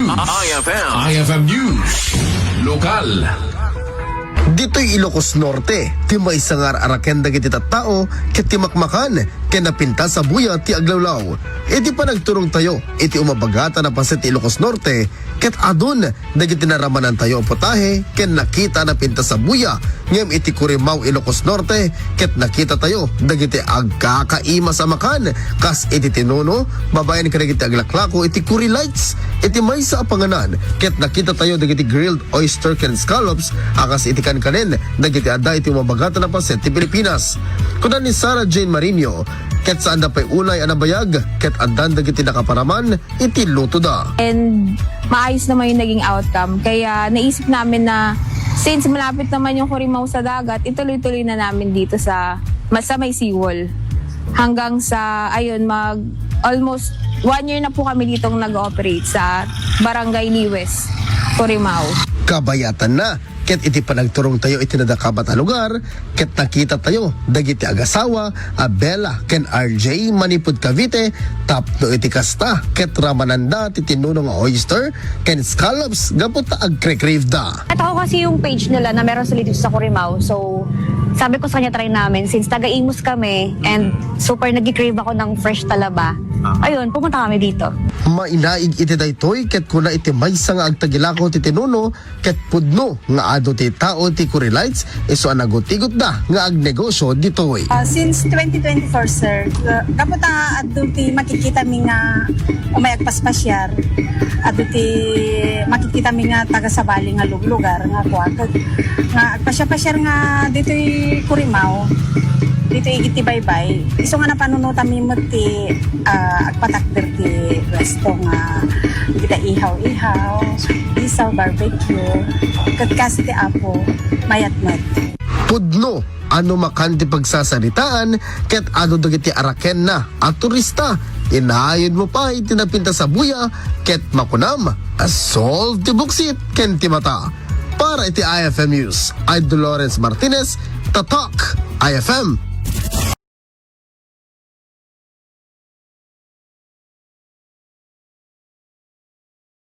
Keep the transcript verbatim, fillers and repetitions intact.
I F M. I F M News. Lokal. Ditoy Ilocos Norte, ti maysa nga ar-araken dagiti tattao ket ti makmakan ken napintas a buya ti aglawlaw. Iti panagturongtayo iti umabagatan a paset ti Ilocos Norte, ket adun dagiti naramanantayo a putahe ken nakita a napintas a buya ngem iti Curimaw, Ilocos Norte, ket nakitatayo dagiti agkakaimas a makan kas iti tinuno babaen kadagiti aglaklako iti Curi Lights iti maysa a panganan, ket nakitatayo dagiti grilled oyster ken scallops a kas iti kankanen dagiti adda iti umabagatan a paset ti Pilipinas. Kuna ni Sarah Jane Marino, ket saanda pay unay a nabayag ket addan dagiti nakaparaman iti lutoda. And maayos naman yung naging outcome. Kaya naisip namin na since malapit naman yung Curimaw sa dagat, ituloy-tuloy na namin dito sa, mas sa may seawall. Hanggang sa, ayun, mag almost one year na po kami ditong nag-ooperate sa Barangay Liwes, Curimaw. Kabayatan na ket iti panagturongtayo iti nadakabat a lugar, ket nakitatayo dagiti agasawa a Bella ken R J manipud Cavite tapno iti kasta ket ramananda ti tinuno nga oyster ken scallops gapu ta agkrekrave da. At ako kasi yung page nila na meron sila dito sa Curimaw. So, sabi ko sa kanya, try namin. Since taga-Imus kami and super nag-crave ako ng fresh talaba. Ayun, pumunta kami dito. Mainaig iti daytoy ket kuna iti maysa nga agtagilako ti tinuno ket pudno nga adu ti tao ti Curi Lights isu a nagutigotda nga agnegosyo ditoy. Ah, since twenty twenty-four, sir, uh, gapu ta adto ti makikita mi nga umay agpaspasiar, adto ti makikita mi nga taga sabali nga luglugar nga kuan, nga agpasiar-pasiar nga ditoy Curimaw, ditoy iti baybay. Isu nga napanunotan mi met ti ah, agpatakder ti resto nga kita ihaw-ihaw, isaw, barbecue, ket kas ti Apo, mayat met. Pudno a no makan ti pagsasaritaan ket adu dagiti arakenna a turista. Inayonmo pay ti napintas a buya ket makunam a solve ti buksit ken ti mata. Para iti I F M News, I Dolores Martinez, Tatak I F M.